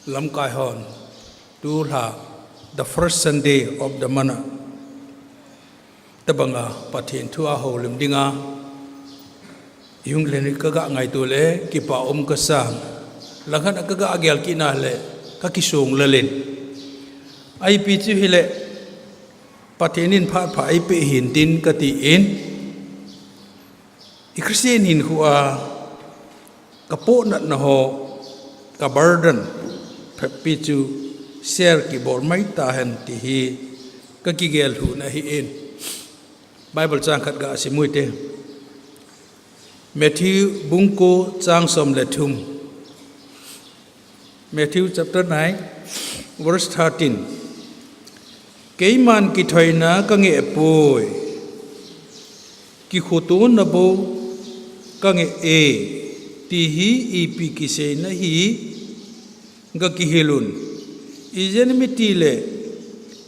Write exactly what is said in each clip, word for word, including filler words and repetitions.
Lamkai hon, tulha, the first Sunday of the month, tabanga Pathen thu a houlim dinga, ihung len hi kaga ngaito le, kipa um kasang, langkhat a kaga gel kit na le, kakisong lalin. Ipi chu hile, Pathen in phat pha eipeh hintin katin, i Christian hinkho a, kapohnatna ho, ka burden, phatpi chu share kibol mai tahen ti hi, kakigel lhuhna ahin. Bible chang khat gasim uhite. Matthew bung ko chang som le thum. Matthew chapter nine, verse thirteen. Keiman kithoina kangeh poi, kikhotona bou kangeh e, ti hi ipi kiseina hi, gakihil un. Ijeh inem itile,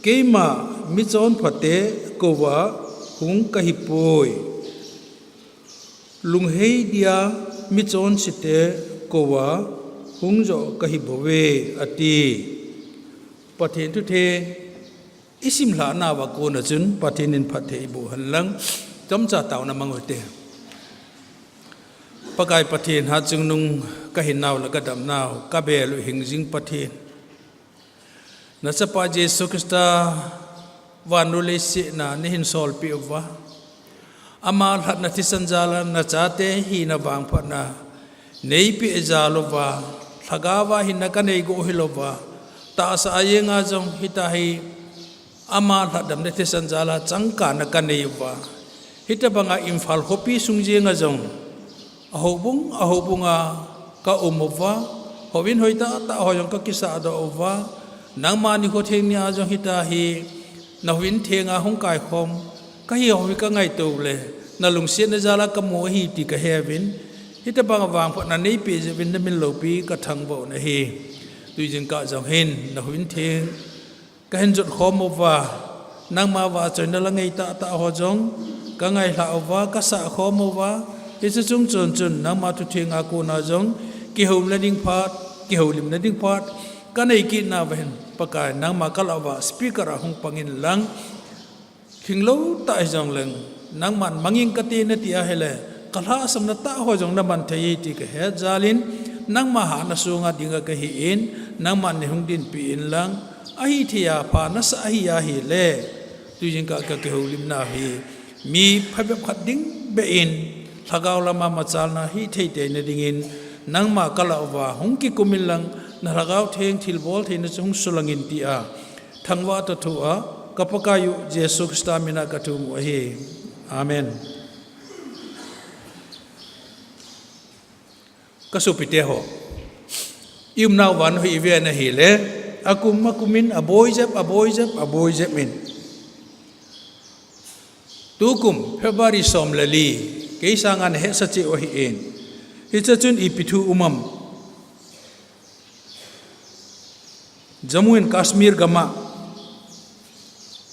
keima michonphate kouva hung kahipoi. Lunghei dia michonsete kouva hung joh kahibouve, ati. Pathen thutheng isim lhah nauva kona chun Pathen in phatthei eiboh hen lang, chomcha taona mang uhite. Pakai Pathen, hatchungnung kahinau le kadamnau, kabel u hingjing Pathen. Nachapa Jesu Christa vannoi leiset a nahin solpeh uva, ama lhatna thisan jal a nachate hina vangphatna neipeh jal uva, lhagao a hinna kanei go hilouva, tahsa a jenga jong hitia hi ama lhatdamna thisan jal a changkanna kanei uva, hitobanga Imphal khopi sung jenga jong, ahoubung, ahoubunga kaum uva, houin hoitah tah ho jong kakisahdoh uva, nangma nikho theng nia jong hitia hi, nahouin thenga hung kaikhom, kahi ho hi kangaito le, nalungsetna jal a kamu ahi ti kaheuvin, hitobanga vangphatna neipeh jeh uvin namin loupi kathangvah u ahi. Tujingkah jong hin, nahouin theng kahin jotkhom uva, nangma vahchoina la ngeitah tah ho jong kangailhah uva, kasahkhom uva, hiche chungchon chun nangma thuthenga kona jong kihouna ding phat, kihoulimna ding phat kanei kit nauva hin, Pakai, nangma kalah uva speaker a hung pangin lang, lhinglou tah hijongleng, nangman mangin kate nati ahile, kalhahsamna tah ho jong naman thei e ti kahet jalin, nangma hatna sunga dinga kahin, nangman neihung dinpeh inlang, ahithei a pha nasah ahi ahile, tujingkah kakihoulimna hi mi phabep khat ding beh in, lhagao lama machalna hithei teina dingin, nangma kalah uva hung kikum inlang, nalhagao theng thilbol theina chu hung sulangin tia, thangvah toh thoa, ka Pakaiyu Jesu Christa mina kathum u ahi. Amen. Kasopite ho, i umnau vannoi hi iven ahile, akum akumin, aboi jep, aboi jep, aboi jep in, tukum February som le li, kei sanga nahetsah cheh u ahin, hiche chun ipi thu um am? Jammu and Kashmir gama,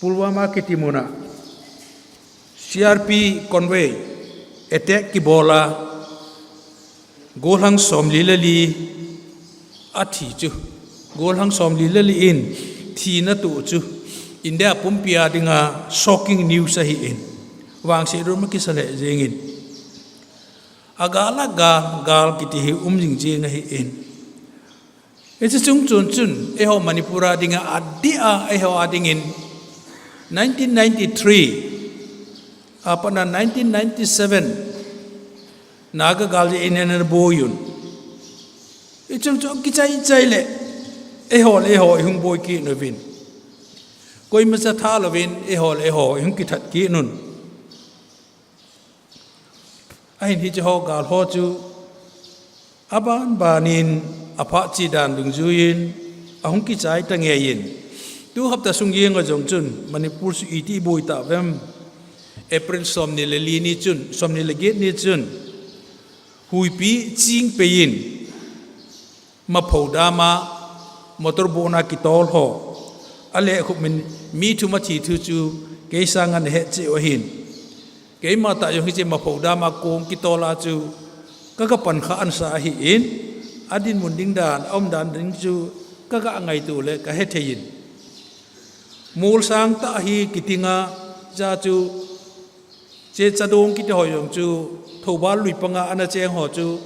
Pulwama kiti muna, C R P convoy attack kibola, golhang somli le li athi chu, golhang somli le li in thina toh chu, India pumpia dinga shocking news ahin, vangset ruma kisa lheh jengin, agal a gal, gal kiti hi um jingjing ahin, hiche chungchon chun, eiho Manipur a dinga adeh a, eiho a dingin, nineteen ninety-three apatna nineteen ninety-seven Naga galjeh in ana boiyun, hiche chungchon kichai chai le, eiho le eiho ihung boi kit uvin, koimacha thalouvin, eiho le eiho ihung kithat kit un. Ahin hiche ho gal ho chu, aban banin, aphat cheh dan dungjuiyin, ahung kichai tangeiyin, tu hapta sung jenga jong chun, Manipur chu iti boi tauvem? April somni le li ni chun, somni le get ni chun, huipi chingpei in, Maphou dama, motor boat a kitol ho, alehkhum in mi thum athi thu chu, kei sanga nahet cheh u ahin, keima tah jong hiche Maphou dama kong kitol a chu, kaga pan kha ansa ahin, adinmun ding dan, aumdan ding chu, Ka ga ngaito le ka hethei in. Molsang tah hi kitinga, ja chu, che chadong kiti ho jong chu, Thoubal lui panga ana cheng ho chu,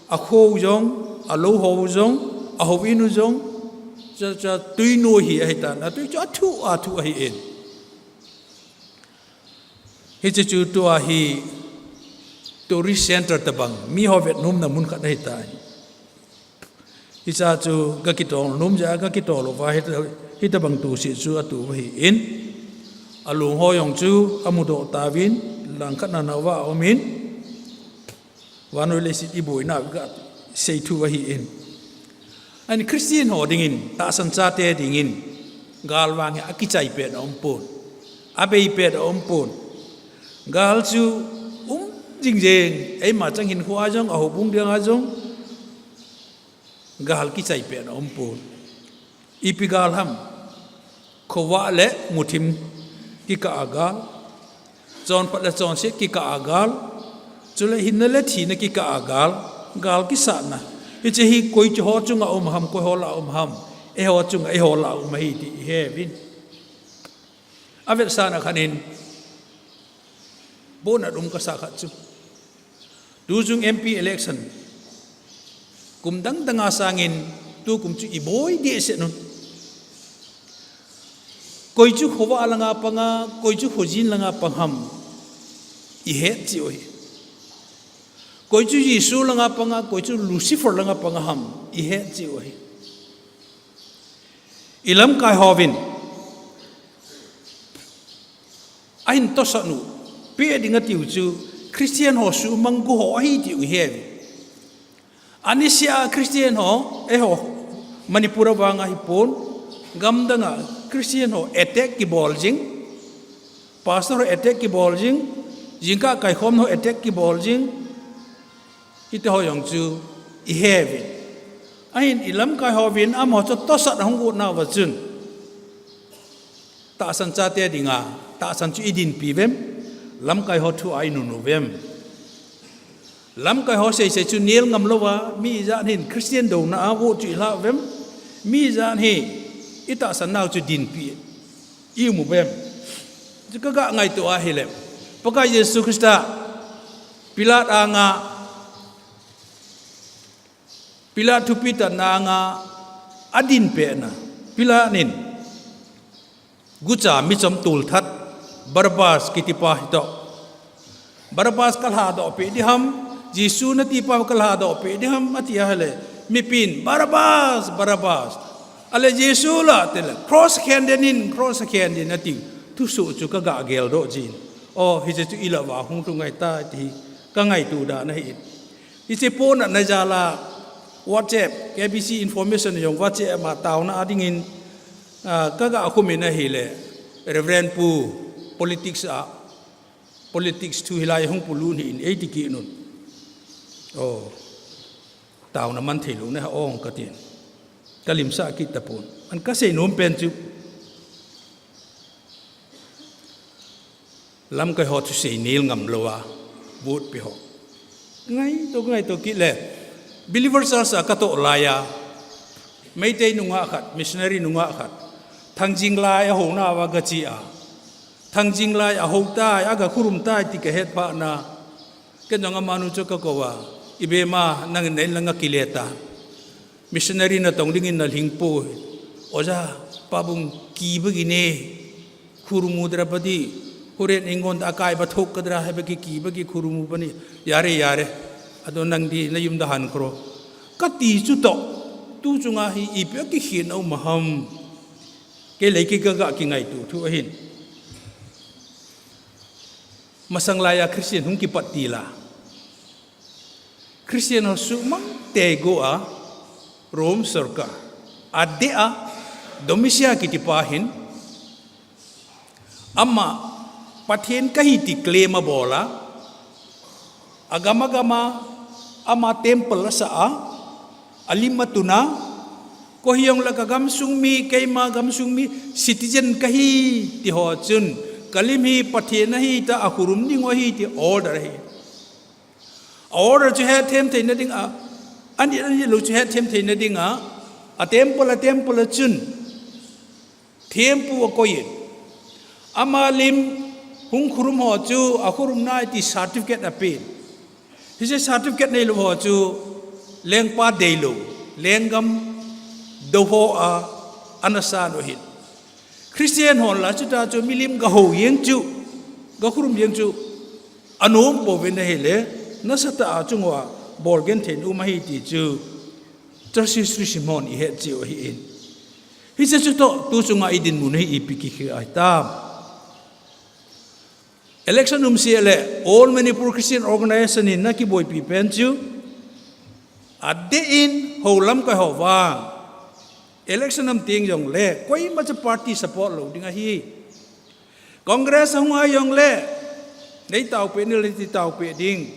a kho jong, a lou ho jong, a houin u jong, cha, cha, tui noi hi ahi tan, a tui chu a thu, a thu ahi in. Hiche chu tua hi tourist center tabang, mi ho vet nomna mun khat ahi tai. Hicha chu ka kitol nom ja, ka kitol uva hi, hitabang tu si chu a tu uva hi in. A lung ho jong chu a mudoh tauvin, langkhat na na uva um in. Vannoi leiset i boina ka sei thu ahi in. Ahin Christian ho dingin, tahsan chate dingin, gal vang hi a kichai pet a um pon. A bei pet a um pon. Gal chu um jing jeng, eima chang hinkho a jong, a houbung ding a jong, gal kichai pet a um pon. Ipi gal ham? Khovah le muthim kikah a gal. Chonphat le chonset kikah a gal. Chule hinna le thina kikah a gal. Gal kisatna. Hiche hi koi chu ho chunga um ham, koi ho lah um ham. Eiho chunga, eiho lah um ahi ti i he uvin. A vetsahna khat in, bon a um ka sa khat chu. Tu chung M P election. Kum dang dang a sangin, tu kum chu i boi deh se nun. Koi chu khovah langa panga, koi chu khojin langa pang ham. I het cheh u hi. Koi chu Jesu langa panga, koi chu Lucifer langa panga ham. I het cheh u hi. I lamkai hovin. Ahin tosot nu, pe ding a tiu chu, Christian ho sumang gu ho ahi tiu hi. Anisia Christian ho, eiho, Manipur a vang ahi pon, gamdang a Christian ho attack kibol jing, pastor ho attack kibol jing, jingkah kaikhom ho attack kibol jing, hiti ho jong chu i he uvin. Ahin i lamkai hovin amaho chu tosot a hung got nauva chun. Tahsan chate dinga, tahsan chu i dinpi uvem, lamkai ho thu a i nun uvem. Lamkai ho seisei chu nel ngam louva, mi ijat hin Christian douna a vote chu i lha uvem, mi ijat hi i tahsan nau chu dinpi i um uvem. Chu ka ga ngaito ahile, Pakai Jesu Christa, Pilat anga, Pilat thupi tatna anga a din pehna, Pilat in gucha mi chom tol that Barabbas kitipa hitoh. Barabbas ka lhadoh peh ding ham, Jesu natipa ka lhadoh peh ding ham, ati ahile, mipin, Barabbas, Barabbas. Ahile Jesu la, tile, cross khen den in, cross khen den in, ati, thusoh chu ka ga geldoh jin. O, hiche chu i lah uva hung lhung ngai tai, ti hi ka ngaito dan ahi. Hiche pona na jal a WhatsApp, K B C information jong WhatsApp a taona a dingin, ah, ka ga khum in ahile, Reverend Pu, politics a, politics thu hilai hung polut hih in, eiti kit un. O, taona man thei lou na ha ong ka tin. Ka limsah kit tapon. An ka sei nom pen chu. Lamkai ho thusei nel ngam louva, vote pe ho. Ngaito, ngaito kit le. Believer Church a ka toh laiya, Meitei nungah khat, missionary nungah khat, Thangjing lai a houna uva ka che a. Thangjing lai a hou tai, a ga khurum tai ti ka het phat na. Ken jong amanu chu ka kou a, Ibema, nang in na in langa kile ta. Missionary natong dingin na lhing poi. Oja, pabung kiba gine, khurumu dra badi, huren ingon da akai ba thok kadra heba ki kiba ki khurumu bani, yare, yare, ado nang di na yum da han kro. Kati chu toh, tu chunga hi ipi a kikhen a um ham. Kei lei kei ka ga kingaito thu ahin. Masang laiya Christian hung kipat tila. Christian ho sumang tei go a Rome sorkar a deh a Domitian kitipa hin ama Pathen kahi ti claim a bol a, agam agam a ama temple a sa a, alim a tun a, koi hijong le ka gamsung mi, keima gamsung mi, citizen kahi ti ho chun, kalim hi Pathen ahi ta, akhurum ding u ahi ti order ahi. Order chu hetthem theina dinga, anit anit lou chu hetthem theina dinga, A temple, a temple a chun thempu akoi in, ama lim hung khurum ho chu akhurum nai ti certificate apen. Hiche certificate neilou ho chu lengpa deilou, lenggam dou ho a ana san u ahin. Christian hon la chuta chu milim gahou jeng chu, gakhurum jeng chu anom pouvin ahile, nasatah a chunga bol genthei in um ahi ti chu church history sim hon ihet cheh u ahin. Hiche chu toh, tu chunga idinmun hi ipi kikhel ahitam. Election um seh le All Manipur Christian Organization in ana kiboipi pen chu, adeh in hou lamkai ho vang, election um teng jongle koima cha party support lou ding ahi. Congress ahung a jongle, nei taopeh in le ti taopeh ding.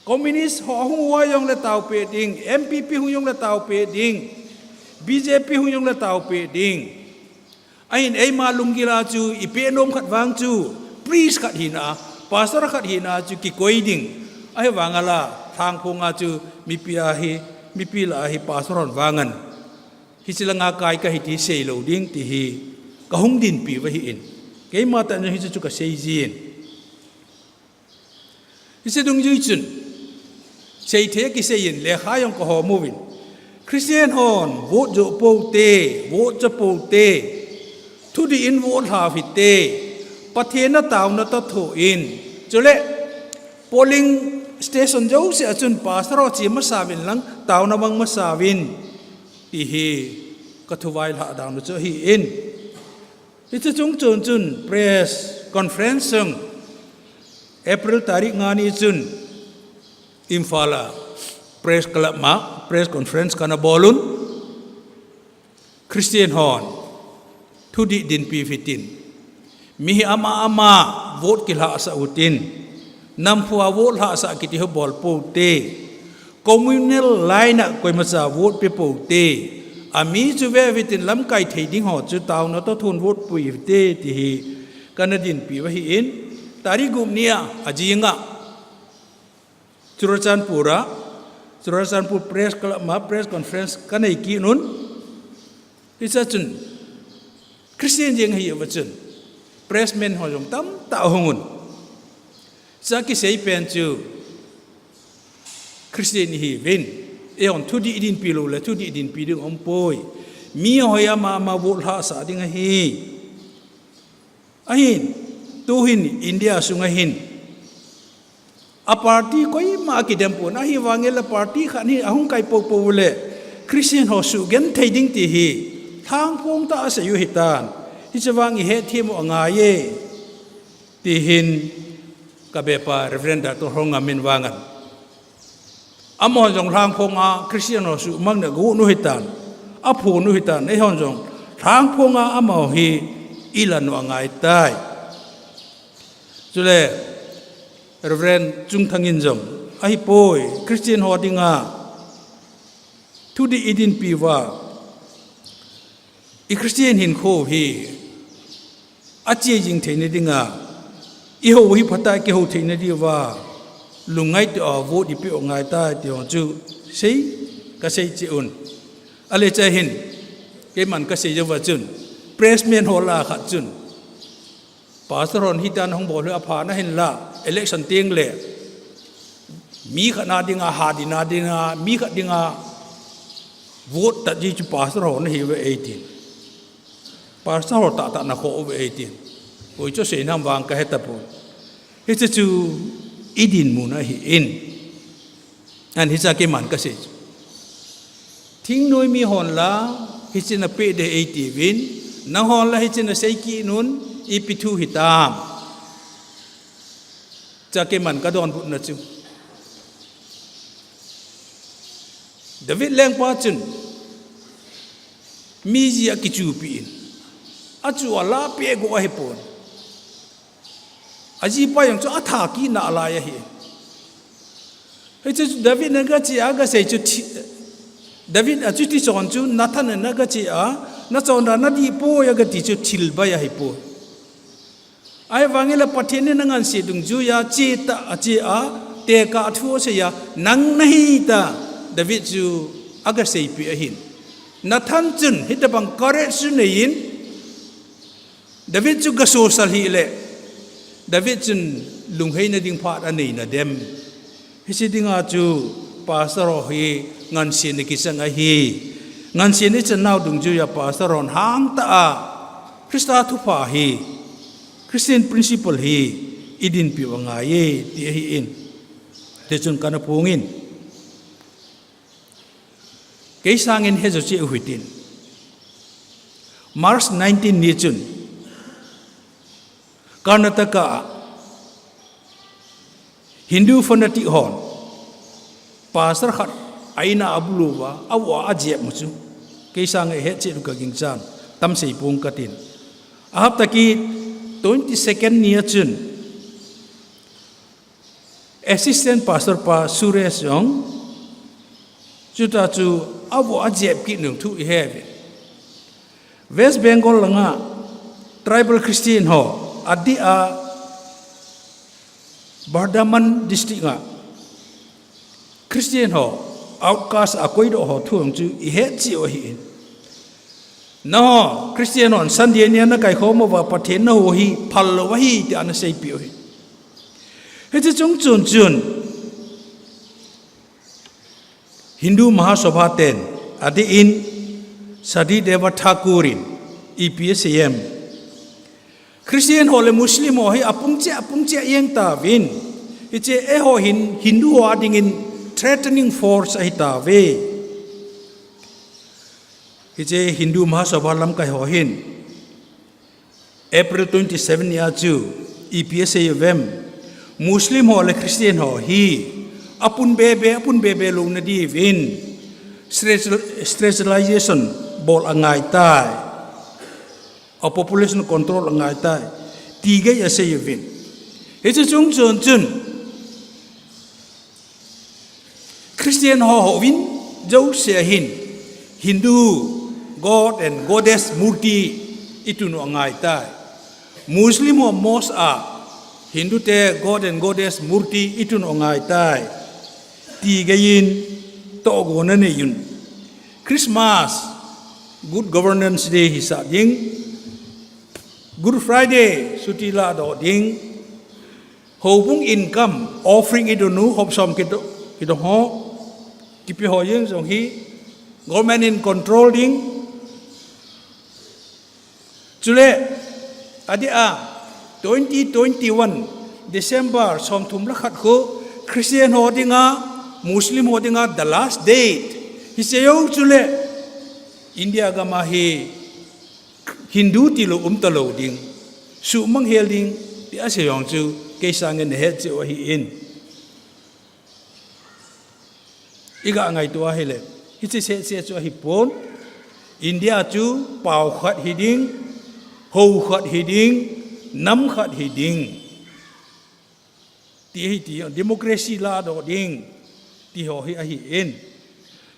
Communist ho ahung uva jongle taopeh ding, M P P hung jongle taopeh ding, B J P hung jongle taopeh ding. Ahin eima lunggil a chu ipeh nom khat vang chu, priest khat hina, pastor khat hina chu kikoi ding. Ahivang a la, Lhangphong a chu mipi a hi, mipi lah a hi pastor hon vang an, hiche langa kai kahi ti seilou ding ti hi kahung dinpi u ahin. Keima tah in hiche chu kasei jin. Hiche dungjui chun, seithei kisei in, lekha jong kahom uvin, Christian hon vote joh pou te, vote cha pou te, thudih in vote lha u hite, Pathen a taona toh tho in, chule polling station jouse a chun pastor ho che masa uvin lang, taona mang masa uvin, ti hi kathu vailhah dan u chu ahin. Hiche chung chun chun press conference jong April tarik nga ni chun Imphal a press club ma press conference kana bol un. Christian hon thudih dinpi u hitin, mi hi ama ama vote kilhahsah u hitin, namphua vote lhahsah kiti hi bol pou te, communal line a koima cha vote pe pou te, ami chu ve u hitin lamkai thei ding ho chu taona toh thon vote pui u hite ti hi kana dinpi u ahin, tarik gup ni a ajing a Churachandpur a, Churachandpur Press Club ma press conference kanei kit un. Hiche chun Christian jeng ahi uva chun pressman ho jong tamtah ahung un. Hiche kisei pen chu Christian ihiuvin, eihon thudih idinpi lou le thudih idinpi ding umpoi. Mi ho hi ama ama vote lhahsah ding ahi. Ahin, tuhin India sunga hin a party koima akidem pon, ahivangin la party khat hi ahung kai poupou le Christian ho sugenthei ding ti hi Lhangphong tah a asei u ahitan. Hiche vang ihet them u angaiye, ti hin ka bepa Reverend Doctor Hongam in vang an. Amahon jong Lhangphong a Christian ho suhmang na gu nu hitan, aphun u hitan, eihon jong Lhangphong a amaho hi ilan u angaitai. Chule Reverend Chungthang in jong, ahipoi, Christian ho dinga thudih idinpi uva, i Christian hinkho hi ache jing theina dinga, ihou hi phatah a kihou theina diuva, lungngai tah a vote ipeh u angaitai ti ho chu sei, kasei cheh un. Ale hiche hin, keiman kasei jouva chun, pressman ho lah a khat chun, pastor hon hitia nahung bol hi apha nahin la, election teng le mi khat na dinga, ha dinga, dinga, mi khat dinga vote tat ji chu pastor ho nahiuve eitin. Pastor ho tahtah nakhoh uve eitin. Oi chu seinam vang kahetapon. Hiche chu idinmun ahin. An hiche keiman kasei chu, thingnoi mihon la hiche napeh ding eitiuvin, nanghon la hiche nasei kit un, ipi thu hitam. Hiche keiman kadonbutna chu, David lengpa chun mi ji akichupi in, achu alahpeh go ahipon. Ajipa jong chu atha kit nalai ahi. Hiche chu David in agache a agasei chu thi-, David a chuti chon chu Nathan in agache a, nachondan nadih poi agati chu thil bai ahipoi. Ahivangin la Pathen in angansea dungjuiya chetah a che a, tekah a thu aseiya, nang nahi tia David chu agaseipeh ahin. Nathan chun hitabang courage chu neiyin, David chu gasosal hile, David chun lungheina ding phat anei nadem. Hiche dinga chu pastor ho hi ngansena kichang ahi. Ngansena ichan nau dungjuiya pastor hon hangtah a Christa thupha hi, Christian principle hi idinpiu angaiye ti ahin. Tichun kana phongin, kei sangin hejo cheh uhitin, March nineteen ni chun Karnataka a Hindu fanatic hon pastor khat a-in a abulu uva, avo a ajep u chu kei sanga ihet cheh u kaginchan, tamsei pong katin. Ahapta kit twenty-second ni a chun Assistant Pastor pa Suresh jong chuta chu avo ajep kit nung thu iheuvin. West Bengal langa tribal Christian ho, adeh a Bardhaman district a Christian ho, outcast a koidoh ho thu jong chu ihet cheh u ahin. Nangho Christian hon Sunday nia nakaikhom uva Pathen nahou hi phal lou ahi tia naseipeh u ahi. Hiche chung chun chun Hindu Mahasabha ten, adeh in Sachideva Thakur in ipi asei em, Christian ho le Muslim ho hi apung cheh, apung cheh jeng tauvin, hiche eiho hin Hindu ho adingin threatening force ahitauve. Hiche Hindu Mahasabha lamkai ho hin April twenty-seven nia chu ipi asei uvem, Muslim ho le Christian ho hi apun bebe, apun bebe louna diuvin strate-, strategization bol angaitai, a population control angaitai, ti gei asei uvin. Hiche chung chun chun Christian ho houvin jouse hin Hindu God and Goddess murti itun u angaitai. Muslim ho mosque a Hindu te God and Goddess murti itun u angaitai, ti geiyin tohgon anei un. Christmas, Good Governance Day hisah ding, Good Friday chuti ladoh ding, houbung income offering idon u hop som kido, kido ho, kipe ho jeng jong hi government in control ding. Chule adeh a twenty twenty-one December somthum le khat khu Christian ho dinga, Muslim ho dinga the last date hiche jou chule India gam a hi Hindu tilou umtalou ding, suhmang hel ding ti asei jong chu kei sangin nahet cheh u ahin. Iga ngaito ahile, hiche seh seh chu ahipon, India chu pao khat hiding, hou khat hiding, nam khat hiding ti ahi, ti democracy ladoh ding ti ho hi ahin.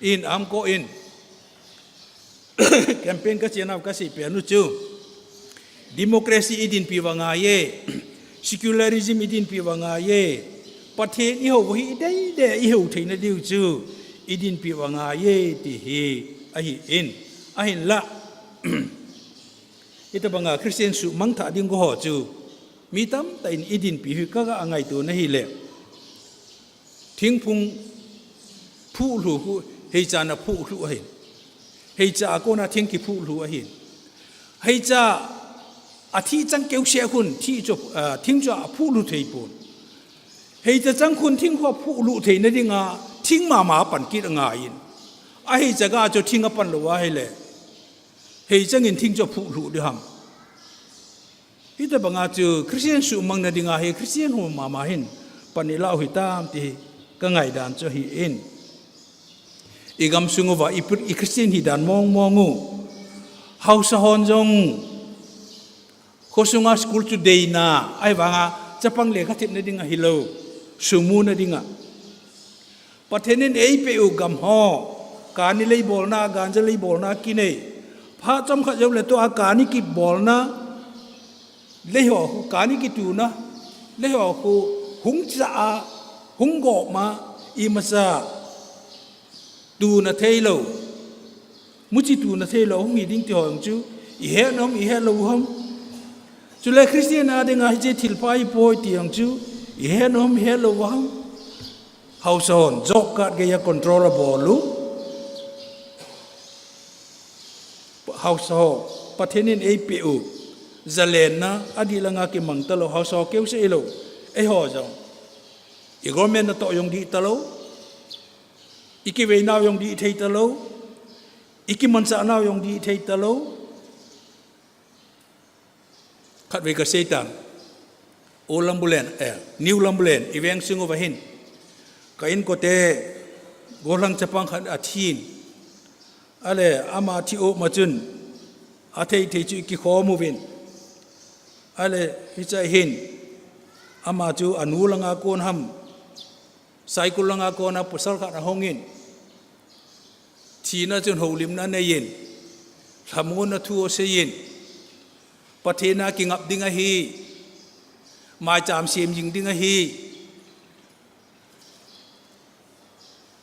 In amko in campaign kachena kasei pen u chu, democracy idinpiu angaiye, secularism idinpiu angaiye, Pathen ihou hi ideidei ihou theina diu chu idinpiu angaiye ti hi ahin. Ahinla hitabanga Christian suhmang thah ding ho chu mi tamtah in idinpi hi kaga ngaito na hile, thingphung phuhlhu khu heicha na phuhlhu ahin. Heicha a kona thing kiphuhlhu ahin. Heicha athi chang keuseh khun thi chu, ah, thing chu aphuhlhu theipon. Heicha chang khun thing khu phuhlhu theina dinga thing mama pan kit angaiyin, aheicha ga chu thing apan lou ahile, heichangin thing chu aphuhlhu ding ham? Hitabanga chu Christian suhmang na dinga hi Christian ho mama hin pan ilah u hitam ti hi kangaidan chu ahin. Igamsung uva i, i Christian hidan mong mong u, haosa hon jong khosunga school chu deina ahivanga chapang lekha thepna dinga hilou, sum muna dinga Pathen in eipeh u gam ho, kani leibolna, ganja leibolna kinei, phat chomkhat joule tua kani kibolna, leiho khu kani kituna, leiho khu hung cha a, hung gopma, imacha tuna theilou, Muchi tuna theilou hung hi ding ti ho jong chu, i het nom, i het lou ham. Chule Christian a dinga hiche thilpha hi poi ti jong chu, i het nom, i het lou ham. Haosa hon, job card geiya control abol u. Haosa ho, Pathen in eipeh u zalenna, adih langa kimang talou, haosa ho keuseh ilou. Eiho jong. I government natoh jong dih talou. I kiveinau jong dih thei talou. I kimanchahnau jong dih thei talou. Khatvei kasei tan. Old Lambulane, eh, New Lambulane, i veng sung uva hin. Ka inkote, gollhang chapang khat athin. Ale, ama thi um a chun, athei thei chu i kikhom uvin. Ale, hiche hin, ama chu anu langa kon ham, Saikul langa kona pasal khat ahungin. Thina chun houlimna aneiyin. Lhamonna thu aseiyin. Pathen a kingap ding ahi. Maicham sem jing ding ahi.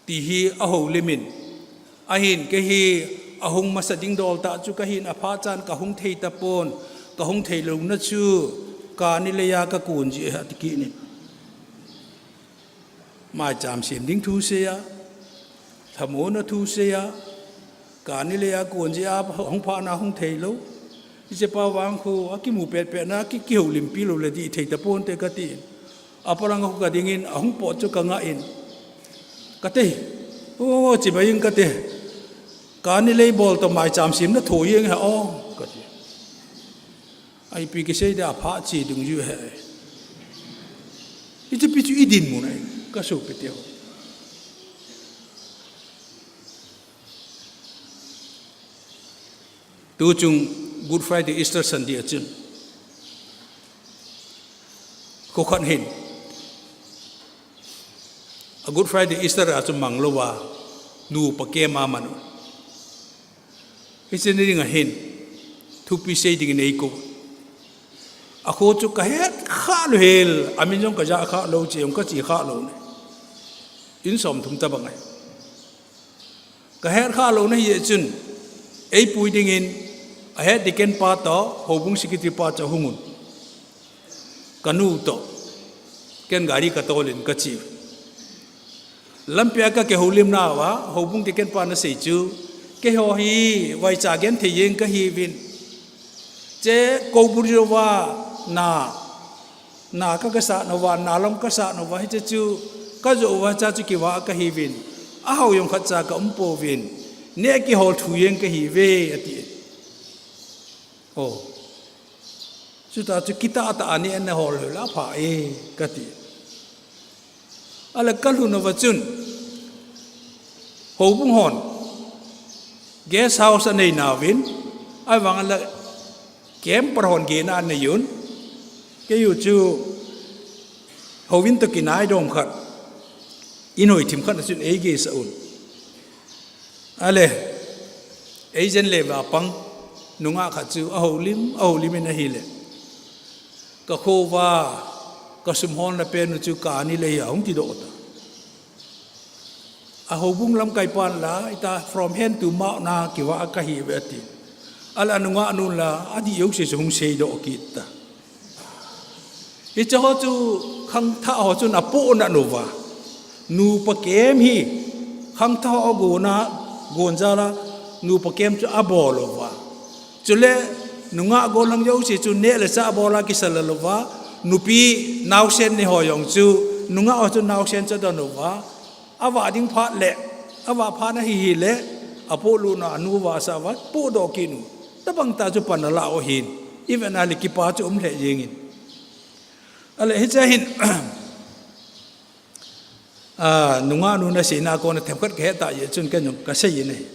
Ti hi ahoulimin. Ahin kei hi ahung masa ding dol tah chu kahin aphat chan kahung thei tapon. Kahung thei louna chu kani leiya kakon jeh ahi ati kit in. Maicham sem ding thu seiya, lhamonna thu seiya, kani leiya kon jeh a hung phat na hung thei lou. Hichepa vang khu akimu petpet na ki, kihoulimpi lou le dih thei taponte kati. Apalang khu kadingin ahung pot chu kangah in. Kati, o, chibai in kati. Kani lei bol toh maicham sem na thoi jeng ha o, kati. Ipi kisei dia pha chi dungjuiya he. Hichepi chu i dinmun ahi, ka sopite ho. Tuchung Good Friday, Easter Sunday a chun. Kho khat hin. A Good Friday, Easter a chu mang louva, nupa camp a man u. Hiche ni dinga hin, thupi sei dingin eikou. Akho chu kahet kha lou hel, amin jong kaja kha lou, che jong kache kha lou ne. In som thum tabang ahi. Kahet kha louna hi jeh chun, eipui dingin, a head deacon pa toh, houbung secretary pa chu ahung un. Kanu toh, ken gari katolin kache. Lampia kakihoulimna uva, houbung deacon pan asei chu, keiho hi, vaicha genthei jeng kahiuvin. Che koubur jouva, na, na ka, kasat nauva, na lam kasat nauva, hiche chu, kajoh uva cha chu kivah kahiuvin. Ahao jong khatcha kaum pouvin. Neh kihol thu jeng kahiuve, ati. O. Chuta chu kitah tah a neh nahol lou le apha e, kati. Ale kalhun uva chun, houbung hon, guest house anei nauvin, ahivang ale camper hon gehna anei un, keiho chu, houin toh kinai dom khat, in hoi thim khat a chun eigeisah un. Ale, eijen le vapang, nungah khat chu ahoulim, ahoulim in ahile. Kakho uva, kasum holna pen u chu kani lei a hung tidoh ta. A houbung lamkai pan la, ita from hand to mouth na kivah kahiuve ati. Ale anungah nun la, adih jouse chu hung seidoh kit ta. Hiche ho chu khangthah ho chun apohnat uva. Nupa camp hi khangthah ho agonna, gon jal a nupa camp chu abol uva. Chule nungah gollhang jouse chu neh le chah bol a kisa lel uva. Nupi naosen nei ho jong chu nungah ho chu naosen chu adon uva. Avah ding phat le, avah phat ahi hile, apoh lutna anu vahsah uva, pohdoh kit u. Tabang tah chu pan alah u ahin. Ivet na le kipa chu um lheh jengin. Ale hiche hin, a, nungah nun aseina a kona themkhat kahet tah jeh chun ken jong kasei in ahi.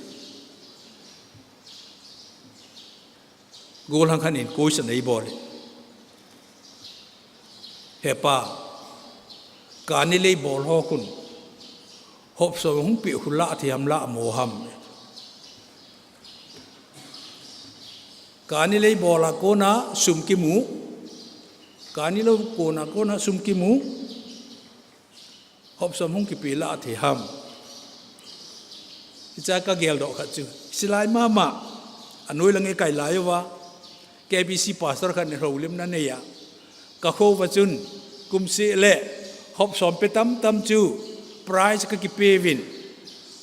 Gollhang khat in question eibol in. He pa, kani lei bol ho khun, hop som hung peh khu lah thei ham lah mo ham. Kani lei bol a kona sum kimu, kani lou kona, kona sum kimu, hop som hung kipe lah thei ham. Hicha ka geldoh khat chu, silai mama, anoi lang e kai lai uva, K B C pastor khat in houlimna nei a, ka khouva chun, kum seh le hop som pe tam tam chu prize ka kipe uvin.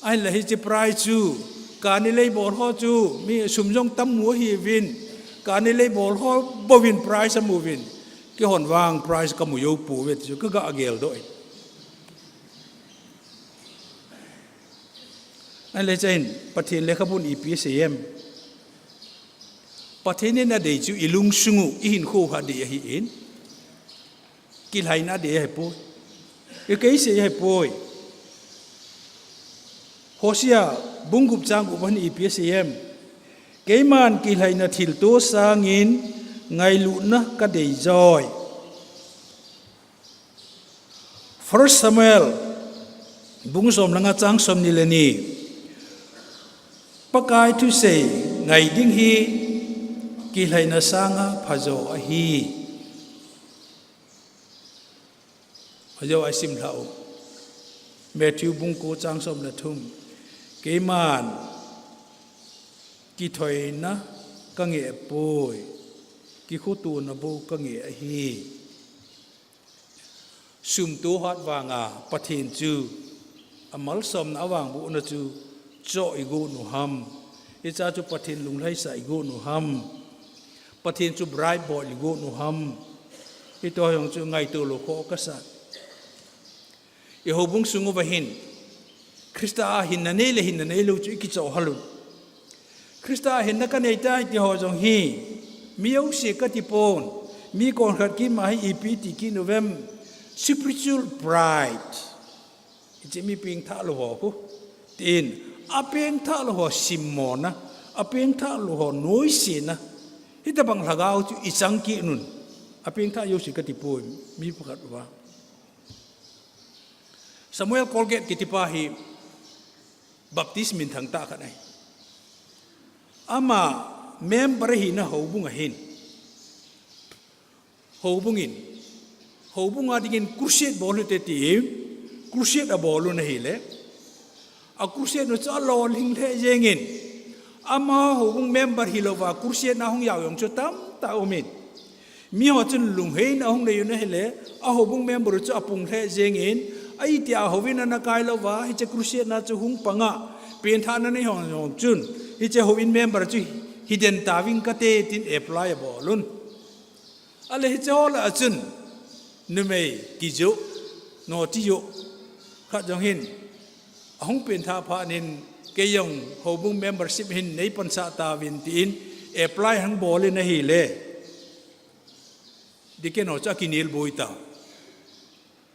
Ahinla hiche prize chu, kani lei bol ho chu, mi sum jong tam mu ahi uvin, kani lei bol ho bouvin prize amu uvin. Keihon vang prize ka mu jou pouve ti chu ka ga geldoh e. Ahinla hiche hin, Pathen lekhabun ipi asei em? Pathen in adei chu i lungsung u, i hinkho u adei ahin, kilhaina adei ahipoi. I kei sei ahipoi. Hosea bung gup chang gup a hin ipi asei em? Keiman kilhaina thilto sangin ngailutna ka dei joi. First Samuel bung som le nga chang som ni le ni. Pakai thusei ngai ding hi kilhaina sanga phajo ahi. Phajo ahi, sim lhah u. Matthew bung ko chang som le thum. Keiman kithoina ka nge poi, kikhotona bou ka nge ahi. Sum toh hat vanga Pathen chu amalsomna avangbohna chu choh i got u ham? Hicha chu Pathen lunglhaisah i got u ham? Pathen chu bribe bol i got u ham? Hitoh jong chu ngaito lou kho kasa. I houbung sung uva hin Christa a hinna nei le hinna neilou chu i kichoh hal un. Christa a hinna ka nei tai ti ho jong hi, mi jouse ka ti pon, mi konkhat kit ma hi ipi ti kit uvem? Spiritual pride. Hiche mi pengthah lou ho khu, tin, apengthah lou ho simmona, apengthah lou ho noisena, hitobang lhagao chu i chang kit un. Apengthah jouse ka ti poi, mi pakhat uva. Samuel Colgate kitipa hi Baptist minthang tah khat ahi. Ama member ahina houbung ahin, houbung in, houbung a dingin crusade bol u hite ti, crusade abol u ahile, a crusade u chu alolhing lheh jengin, ama houbung member hilouva crusade na hung jao jong chu tamtah umin. Mi ho chun lungheina ahung nei u ahile, a houbung member u chu apung lheh jengin, a itia houin ana kai louva, hiche crusade na chu hung panga, penthahna nei ho jong chun, hiche houin member chu hiden tauving kate tin apply abol un. Ahile hiche ho lah a chun, numei kijoh, noti joh khat jong hin, ahung penthah phat in, kei jong houbung membership hin nei pansah tauvin tin apply ahung bol in ahile, deacon ho chu akinel boi ta.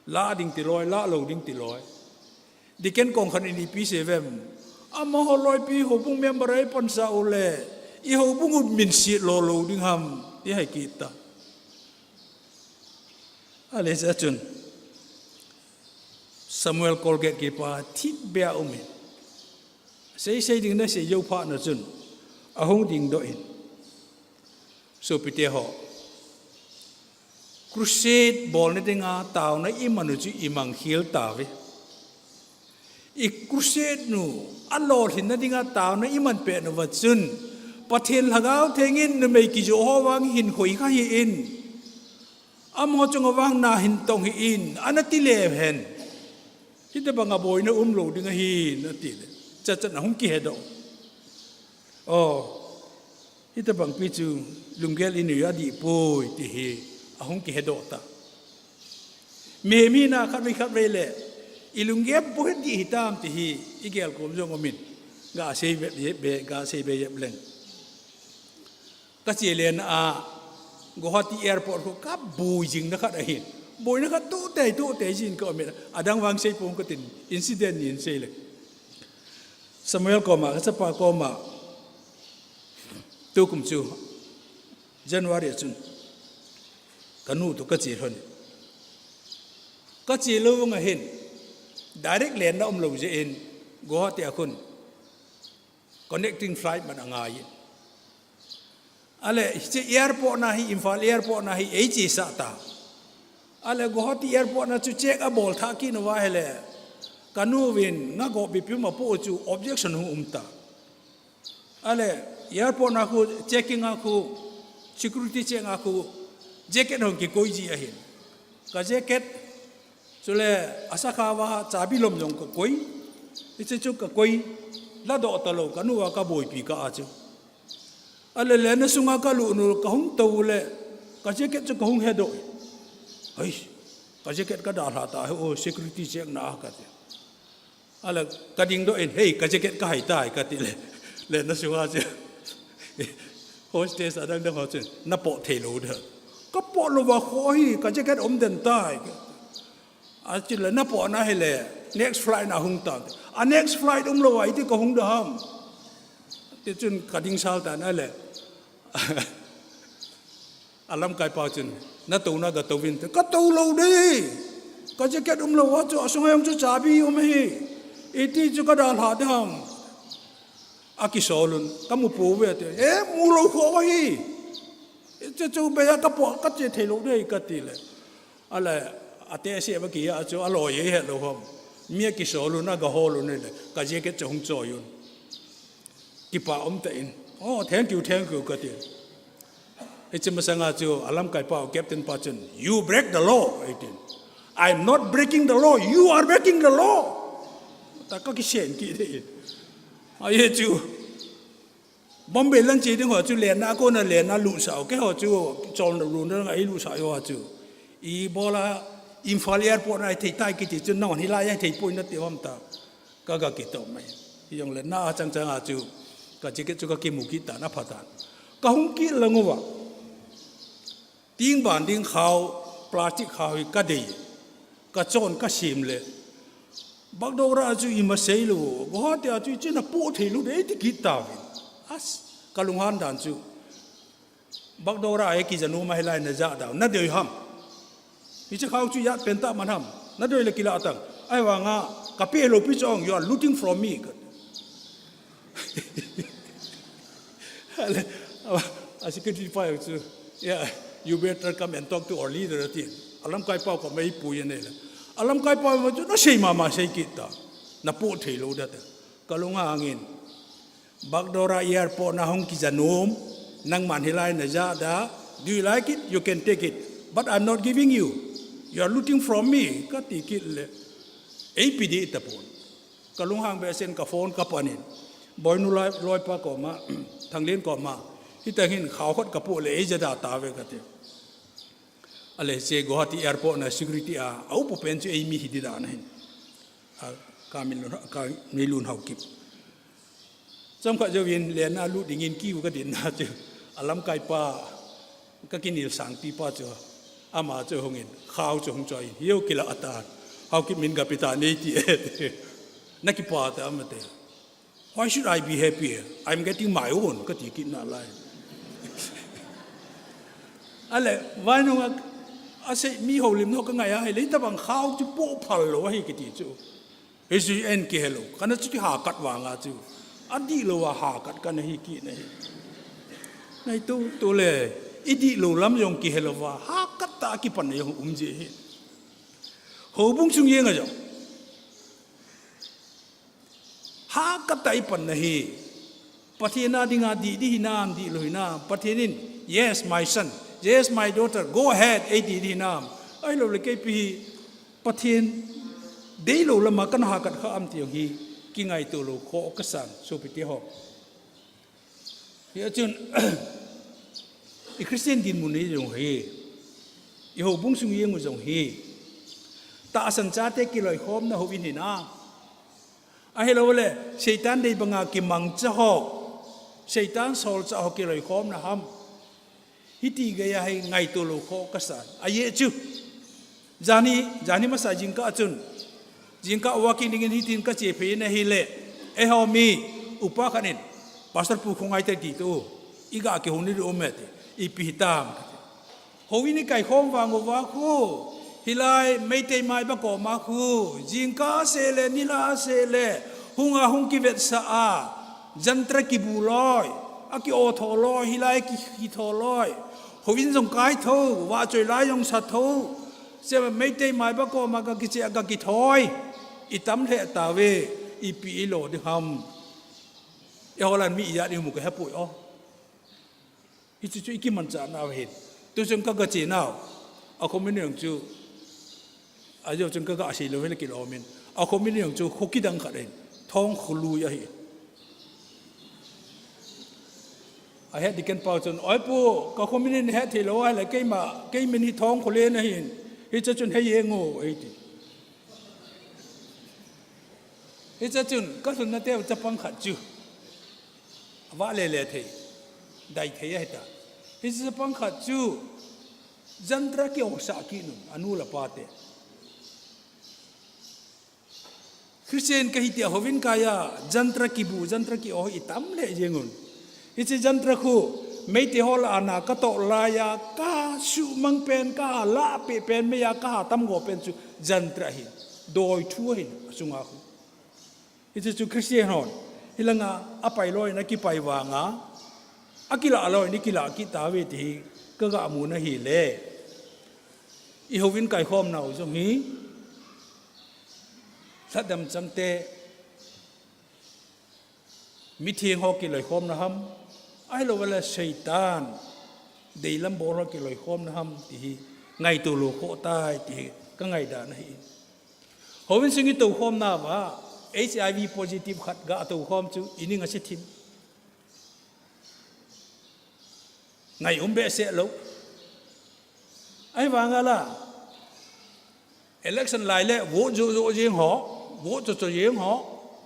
Lah ding ti loi, lah lou ding ti loi. Deacon konkhat in ipi sei uvem? Amaho loipi houbung member a i pansah u le, i houbung u minset lo lou ding ham, ti hai kit ta. Ahile hiche a chun Samuel Colgate kitipa thipbeh a umin, sei sei ding ana sei jou phat na chun, ahung dingdoh in, sopite ho, crusade bolna dinga taona i man u chu i mang khel tauve. I crusade u alolhinna dinga taona i man pet uva chun, Pathen Lhagao Theng in numei kijoh ho vang hin khoi kha hih in, amaho chunga vang na hin tong hih in, ana ti leu hen. Hitobanga boina umlou ding ahi, ana ti le, chachat ahung kihedoh. O, hitobang pi chu lunggel i nei u adih poi ti hi ahung kihedoh ta. Mihem hina khatvei khatvei le, i lunggel bou hi dih hitam ti hi i gelkhom jong umin, ga sei be, be, ga sei be jep leng. Ka che lena a, Guwahati airport khu ka boi jingna khat ahin. Boina khat toh tei, toh tei jin ka umin. Adang vang sei pong katin, incident ni in sei le. Samuel koma, ka chapa koma, tukum chu January a chun, ka nu toh ka che lhon in. Ka che lou vang ahin, direct lenna umlou jeh in, Guwahati a khun connecting flight man angai in. Ahile, hiche airport na hi, Imphal airport na hi, ei chesah ta. Ahile, Guwahati airport na chu check abol thah kit uva ahile, Kanu vin nga go bipiu ma po chu objection hung umta. Ale, airport na khu, checking a khu, security check a khu, jacket hung kikoi ji ahin. Ka jacket, chule, asakha va, chabi lom jong kakoi, ichi chu kakoi, la do ta lo, kanu va kaboipi ka a chu. Ale, le na sunga kalu nu, kahung to le, ka jacket chu kahung hedo. Hei, ka jacket kadalha ta, o security check na a kati. Ala kading do in, "Hei, ka jacket kahai tai," kati le. Le na sunga chu. Hostage adang dang ho chu, "Na po thei lo da." Ka po lo va kho hi, ka jacket um den tai. Achi le, "Na po na hi le, next flight na hung ta." A next flight um lo va, iti kahung da ham. Ti chun kading sal ta na le. Alamkai pa chun, "Na to na ga to vin te." "Ka to lo de. Ka jacket um lo va chu, asung ayong chu chabi um hi. Iti chu kadalha de ham." Akisolun, kamu po ve te. "E, mu lo kho va hi. Chu chu be ya ka po, ka che thei lo de," kati le. Ala, ate se ba ki ya chu, alo ye he lo ham. Mi akisolun, aga holun le. Ka jacket chu hung choiyun. Kipa um ta in. "Oh, thank you, thank you," kati. Hiche masanga chu alamkai pa, captain pa chun, "You break the law," ati. "I'm not breaking the law, you are breaking the law." Ta ka kisen ki de. Aye chu. Bombay lang che ding ho chu lenna ko na lenna lu sa, okay ho chu chol na lu na ngai lu sa yo chu. I bola Imphal airport na thei tai kiti chu na hi la ya thei poi na ti ham ta. Ka ga kito mai. Yong le na chang chang a chu, ka jacket chu ka kimu kit ta na pha ta. Ka hung kit lang uva. Ting ban ding khao, plastic khao hi ka dei. Ka chon ka sim le. Bagdogra chu ima sei lo. Guwahati a chu ichi na po thei lo de ti kit ta vin. As, ka lunghan dan chu. Bagdogra e ki janu ma hilai na ja da. Na dei ham. Hiche khao chu yat pen ta man ham. Na doi le kila tang. Ai wa nga ka pe lo pi chong, "You are looting from me." Ale, a security pa chu, "Yeah, you better come and talk to our leader," ati. Alamkai pa ko mai pu ye ne le. Alamkai pa ma chu na sei ma ma sei kit ta. Na po thei lo da ta. Ka lunga angin. Bagdogra airport na hung ki janom, nangman hilai na ja da, "Do you like it? You can take it. But I'm not giving you. You are looting from me," ka ti kit le. Ei pi di ta pon. Ka lunghang be sen ka phone ka panin. Boinu loi, loi pa ko ma, Thanglen ko ma. Hita hin khao khot ka po le ei ja da ta ve ka ti. Ale che Guwahati airport na security a, au pu pen chu ei mi hi di da na hin. A, ka mi lun, ka mi lun hau kip. Chomkhat jouvin lenna lut dingin kiu ka dinna chu, alamkai pa, ka kinil sangpi pa chu, ama chu hungin, khao chu hung choi, "Hiu kila atan, Haokip min ga pita nei ti e." Na kipa ta ama te. "Why should I be happy? I'm getting my own," ka ti kit na lai. Ale, vai nung a, a sei mi ho lim no ka ngai a, hei lei ta bang khao chu po phal lo hi kiti chu. Hichu en kihelo, kana chuti hakat vanga chu. Adih lou a hakat kana hi kit na hi. Nai tu, tu le, idih lou lam jong kihelo va, hakat ta kipan na jong um ji hi. Houbung sung jeng a jong. Hakat ta ipan na hi. Pathen a dinga dih dih hinam, dih lou hinam. Pathen in, "Yes, my son. Yes, my daughter. Go ahead," ei ti dih hinam. Ahilou le keipi hi, Pathen deilou lama kana hakat kha am ti jong hi, kingaito lou kho kasan, sopite ho. Hichun, i Christian dinmun hi jong hi, i houbung sung jeng u jong hi, tahsan chate kiloikhomna houin hinam. Ahilou le, Satan dei banga kimangcha ho, Satan solchah ho kiloikhomna ham. Hiti geiya hi ngaito lou kho kasan. Ajeh chu. Jani, jani masa jingkah chun. Jingkah walking dingin hitin kache phei na hile. Eiho mi, upa khat in, "Pastor pu khongai te ti tu. Iga kihou ni di um e ti. Ipi hitam," kati. Houin ikaikhom vang uva khu, hilai Meitei maiba koma khu, jingkah seh le, nilhah seh le, hunga hung kivetsah a, jantra kibu loi, aki-o tho loi, hilai ki, kitho loi. Houin jong kai tho, vahchoi lai jong sa tho. Che Meitei maiba koma ka kiche a ka kithoi. I tam lheh tauve, ipi i lo ding ham. Eiho lah mi ijat i mu ka hepoi o. Hichu chu i kimanchah nau ahin. Tuchung ka ga che nau. A communion chu. A jo chun ka ga sei lou hile kilom in. A communion chu kho kidang khat ahin. Thong kho lui ahi. A het ding ken pau chun, "Oi pu, ka communion het thei lou ahile keima, keimin hi thong kho len ahin. Hiche chun hei jeng o," eiti. Hiche chun ka lhunna teu chapang khat chu. Ava lele thei. Dai thei ahi ta. Hiche chapang khat chu. Jantra ki-osah kit un, anu le apa te. Christian ka hi tia hovin kaiya, jantra kibu, jantra ki-o i tam lheh jeng un. Hiche jantra khu, Meitei ho lah a na ka toh laiya, ka suhmang pen, ka ha lah peh pen, meiya ka ha tam go pen chu jantra ahin. Doi thu ahin, asunga khu. Hiche chu Christian hon, hilanga, apai loi in akipai vanga, akilah loi in ikilah kit tauve ti hi, ka ga mu na hile. I hovin kaikhom nau jong hi, lhadam changte, mitheng ho kiloikhom na ham, ahilou le Satan, deilam bol ho kiloikhom na ham, ti hi, ngaito lou kho tai, ti hi, ka ngaidan ahi. Hovin sung i toukhom nauva, H I V positive khat ga toukhom chu, i ning ase thim. Ngai um behseh lou. Ahivanga la, election lai le vote jo jo jeng ho, vote cho cho jeng ho,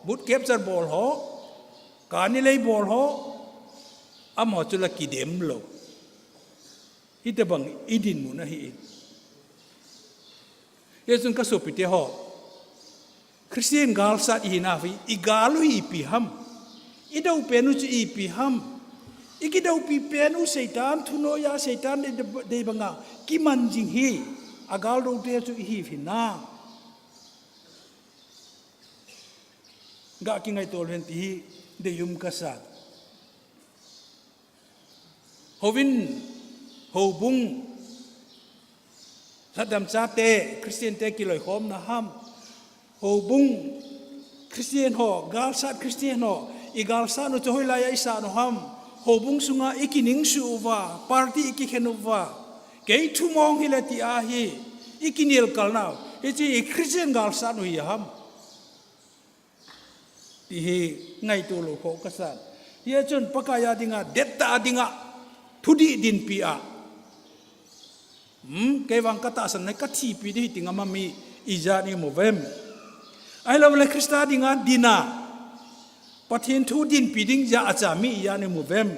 vote capture bol ho, kani lei bol ho, amaho chu la kidem lou. Hitobang i dinmun ahi. Hijeh chun ka sopite ho, Christian galsat i hina hi, i gal u hi ipi ham. I dou pen u chu ipi ham. I kidoupi pen u Satan thunoiya Satan dei, dei banga kiman jing hi. A gal dou te chu i hi hina. Ga kingaito lou hen ti hi deium kasa. Hovin, houbung, lhadam chate, Christian te kiloikhom na ham. Houbung, Christian ho, galsat Christian ho, i galsat u chu hoilaiya i sat u ham. Houbung sunga i kining suh uva, party i kikhen uva. Kei thumong hile ti ahi, i kinelkal nau. Hiche i Christian galsat u hi ham. Ti hi ngaito lou kho kasa. Hijeh chun Pakai a dinga, dettah a dinga, thudih dinpi a. Hmm, kei vang ka tahsan na ka thipi ding hi ti ngam a mi ijat i mu vem. Ahilou le Christa dinga dinna. Pathen thu dinpi ding jacha mi ijat i mu vem.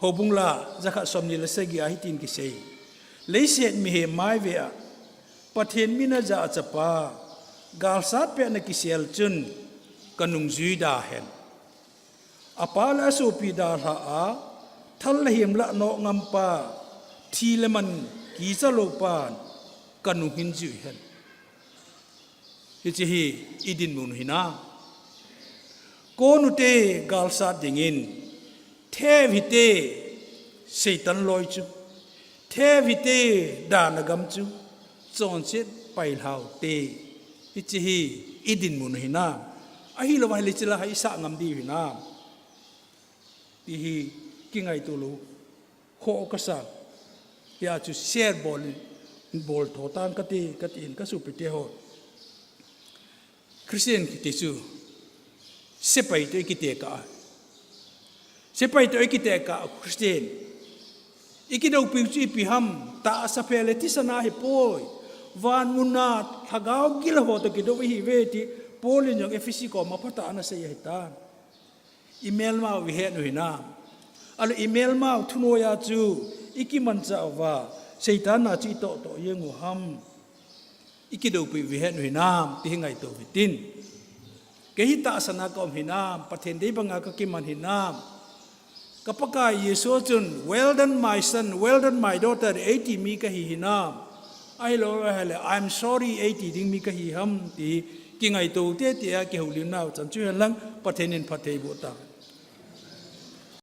Houbung la, jakhat somni le sagi a hitin kisei. Leiset mihem mai ve a, Pathen mina jachapa, galsat pet na kisel chun, ka nungjui da hen. Apa le asopi dalha a, thal le hem la noh ngampa, thi le man kicha loupan, ka nung hin jui hen. Hiche hi i dinmun u hinam. Konu te galsat dingin, thep hite Satan loi chu, thep hite dan a gam chu, chonset pailhau te. Hiche hi i dinmun u hinam. Ahilou ahile hiche la hi i sah ngam diu hinam. Ti hi kingaito lou kho kasa. Hia chu share bol, bol tho tan kati, katin ka sopite ho. Christian kiti chu sepai toh i kitekah. Sepai toh i kitekah Christian. I kidoupi u chu ipi ham, tahsa phe le thisan a hipoi. Van mun a lhagao gil ho toh kidou i hiuve ti Paul in jong Ephesi koma phatah a ana sei ahitan. I melmau i het u hinam. Ahilou i melmau thunoiya chu i kimanchah uva, Satan na chu i toh toh jeng u ham. I kidoupi u i het u hinam, ti hi ngaito u hitin. Kei hi tahsan a ka um hinam, Pathen dei banga ka kiman hinam. Ka Pakai Jesu chun, "Well done, my son, well done, my daughter," eiti mi ka hi hinam. Ahilou ahile, "I'm sorry," eiti ding mi ka hi ham, ti kingaito u tete a kihoulim nau chan chu hen lang, Pathen in phatthei boh tang.